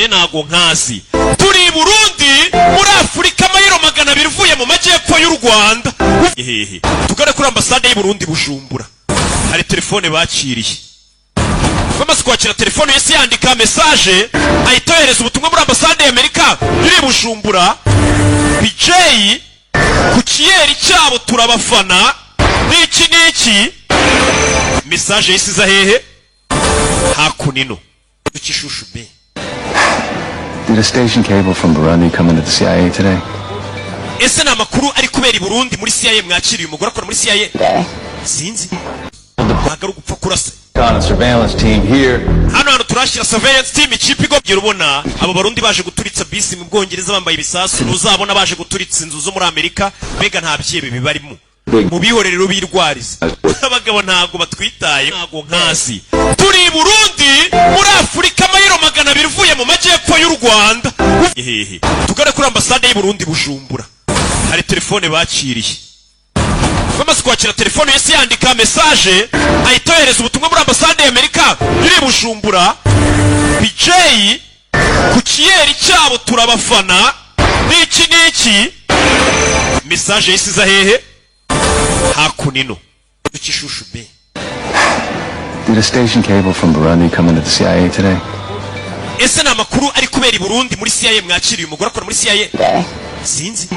Ntago nkazi. Turi i Burundi, muri Afurika, amayero 200 uvuye mu majyepfo y'u Rwanda. Hehe? Tugane kuri ambasade y'u Burundi, Bujumbura. Hari telefone bakiriye. Bamaze kwakira telefone, yahise yandika message, ahita yohereza ubutumwa muri ambasade y'Amerika iri i Bujumbura: "BJ ku kiyeri cyabo turabafana n'iki n'iki." Message yahise iza hehe? Hakunino Kishushu be. Did a station cable from Burundi come into the CIA today? Ese ni amakuru ari kubera i Burundi muri CIA mwakiriye? Umugore akora muri CIA. Sinzi, ntabwo ari ugupfa kurasa. On a surveillance team here. Hano hantu turashyira surveillance team, ikipe igobye. Ubona abo Barundi baje guturitsa bisi mu Bwongereza bambaye ibisasu, ntuzabona baje guturitsa inzu zo muri Amerika. Mbega nta byebe bibarimo? Mu bihorere rero, birwariza abagabo ntabwo batwitaye. Ntabwo nkazi. Turi i Burundi, muri Afurika, amayero 200 uvuye mu majyepfo y'u Rwanda. Hehe? Tugane kuri ambasade y'u Burundi, Bujumbura. Hari telefone bakiriye. Bamaze kwakira telefone, yahise yandika message, ahita yohereza ubutumwa muri ambasade y'Amerika iri i Bujumbura: "BJ ku kiyeri cyabo turabafana n'iki n'iki." Message yahise iza hehe? Hakunino Kishushu be. Did a station cable from Burundi come into the CIA today? Ese ni amakuru ari kubera i Burundi muri CIA mwakiriye? Umugore akora muri CIA. Sinzi,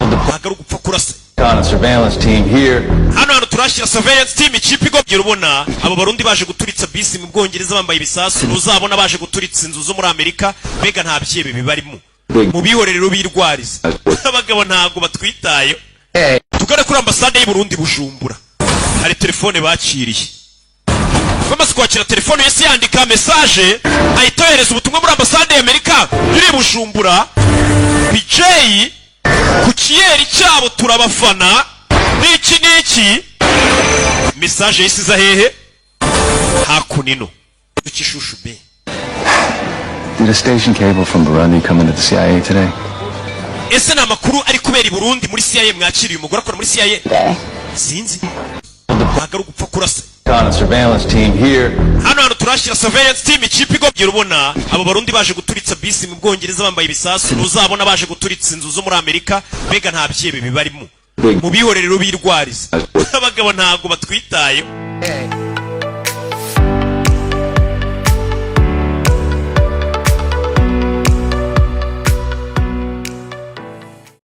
ntabwo ari ugupfa kurasa. On a surveillance team here. Hano hantu turashyira surveillance team, ikipe igobye. Ubona abo Barundi baje guturitsa bisi mu Bwongereza bambaye ibisasu, ntuzabona baje guturitsa inzu zo muri Amerika. Mbega nta byebe bibarimo? Mu bihorere rero, birwariza abagabo ntabwo batwitaye. Tugane kuri ambasade y'u Burundi, Bujumbura. Hari telefone bakiriye. Bamaze kwakira telefone, yahise yandika message, ahita yohereza ubutumwa muri ambasade y'Amerika iri i Bujumbura: "BJ ku kiyeri cyabo turabafana n'iki n'iki." Message yahise iza hehe? Hakunino Kishushu be. Did a station cable from Burundi come into the CIA today? Ese ni amakuru ari kubera i Burundi muri CIA mwakiriye? Umugore akora muri CIA. Sinzi, ntabwo ari ugupfa kurasa. On a surveillance team here. Hano hantu turashyira surveillance team, ikipe igobye. Ubona abo Barundi baje guturitsa bisi mu Bwongereza bambaye ibisasu, ntuzabona baje guturitsa inzu zo muri Amerika. Mbega nta byebe bibarimo? Mu bihorere rero, birwariza abagabo ntabwo batwitaye.